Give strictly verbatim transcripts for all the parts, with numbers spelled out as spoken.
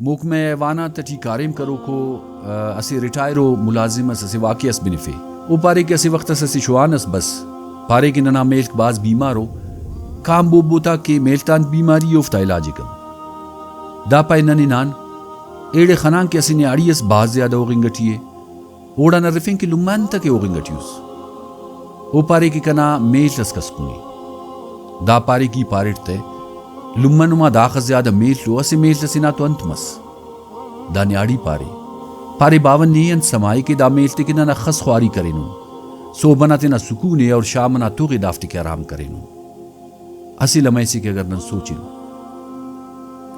محکمہ حیوانات ٹی کاریم کروکو، آ، اسہ ریٹائرو ملازم اس اسہ واقعہ اس بنفے۔ او پارے کہ اسہ وخت اس اسہ شوان اس بس، پارے کہ ننا میلک بھاز بیمار ءُ، کان بوبو تا کہ میلتان بیماری ءِ، اوفتا علاج ءِ کن۔ دا پائے نن ہنان، ایڑے خنان کہ اسہ نیاڑی اس بھاز زیادہ اوغنگ ٹی ءِ۔ اوڑان ہرفین کہ لمہ انتکہ اوغنگ ٹی اس؟ او پارے کہ کنا میل اس کسکنے۔ دا پارے کہ ای پاریٹ تہ، لمہ نما داخس زیادہ میل ءُ، اسہ میل ئسے نا تو انت مس؟ دا نیاڑی پارے۔ پارے باوہ نے انت سما ءِ کہ دا میل تے کہ نن اخس خواری کرینن۔ سہب ئنا تینا سکون ءِ اور شام ئنا تغ ءِ دافتے کہ آرام کرینن۔ اسہ لمحہ سے کہ اگر نن سوچن،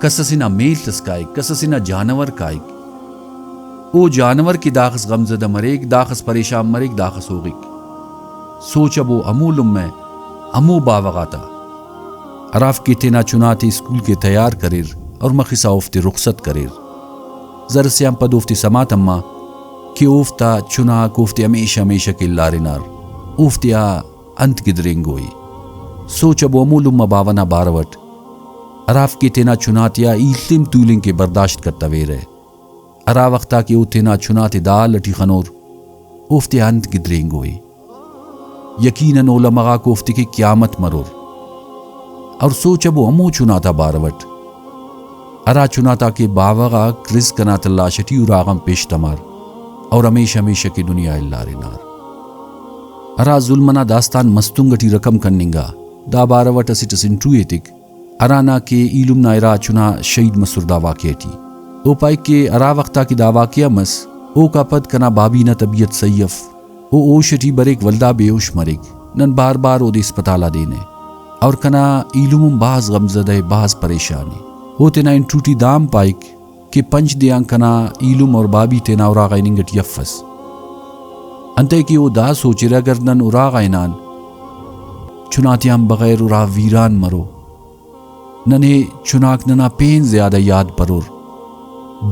کس ئسے نا میل اس کائک، کس ئسے نا جانور کائک، او جانور کہ داخس غمزدہ مریک، داخس پریشان مریک، داخس اوغک۔ سوچ ابو ہمو لمہ، ہمو باوہ غاتا، ہرافک کہ تینا چنا تے اسکول کہ تیار کریر اور مخسا اوفتے رخصت کریر۔ زر سے آن پد اوفتے سما تما کہ اوفتا چناک اوفتے ہمیشہ ہمیشہ کہ الارینار، اوفتیا انت گدرینگو ءِ۔ سوچ ابو ہمو لمہ باوہ نا بارو اٹ، ہرافک کہ تینا چنا تیا ایلم تولنگ کہ برداشت کتویرہ۔ ہرا وخت آ کہ او تینا چنا تے دا حال ٹی خنور، اوفتے انت گدرینگو ءِ؟ یقیناً او لمہ غاک اوفتے کہ قیامت مرور۔ اور سوچ ابو ہمو چنا تا بارو اٹ، ہرا چنا تا کہ باوہ غاک رزق ئنا تلاش ٹی اراغان پیش تمار اور ہمیشہ ہمیشہ کہ دنیا الارینار۔ ہرا ظلم ئنا داستان مستونگ ٹی رقم کننگا، دا بارو اٹ اسٹ اس انٹرویو ایتک۔ ہرانا کہ ایلم نا ارا چنا شہید مسر دا واقعہ ٹی۔ او پائک کہ ہرا وخت آ کہ دا واقعہ مس، اوکا پد کنا بابی نا طبیعت صحیح اف۔ او ہوش ٹی بریک ولدا بے ہوش مریک۔ نن بار بار اودے اسپتال آ دینہ۔ اور کنا ایلم ہم بھاز غمزدہ ءِ، بھاز پریشان ءِ۔ او تینا انٹرویو ٹی دا ہم پائک کہ پنچ دے آن کنا ایلم اور بابی تینا اراغا ہننگ ٹی افس۔ انتئے کہ او دا سوچرہ اگر نن اراغا ہنان، چنا تیان بغیر ارا ویران مرو۔ ننے چناک ننا پین زیادہ یاد برور۔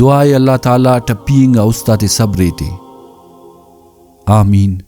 دعا ءِ اللہ تعالیٰ ٹپی انگا است آتے صبر ایتے۔ آمین۔